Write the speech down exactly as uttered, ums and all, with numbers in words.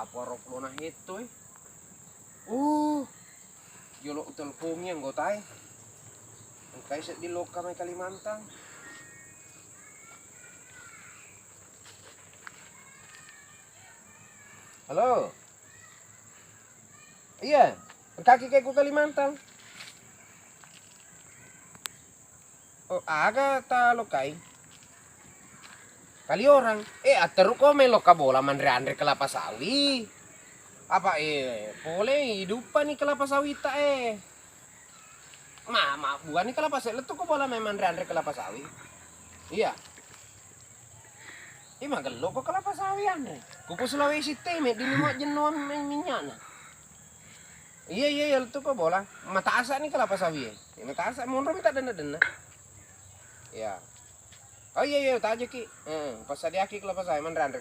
Apa roklo na hetto e? Uh, jolo utelpongi anggotae. Engkai seddi lokka mai Kalimantan. Halo. Iya, engkaki ke ku Kalimantan. Oh, aga ta lokai? Kaliorang. Eh, atteru ko melo ka bola manre-anre kelapa sawit. Apa, eh, pole iduppa ni kelapa sawit ta, eh. Ma, ma, buani kelapa sawit, lettu ko bola memang anre-anre kelapa sawit. Iya. Ih, magello ko kelapa sawit anre. Kupu Sulawesi te, me dini mo jennuang mi-, minyakna. Iya, iya, iya, lettu ko bola. Matasa ni kelapa sawit e. Ya, matasa, monro minta denna-denna. Iya. Oh iya, iya, tajaki. Eh, pasadiaki kelapa sawit, manre-anre.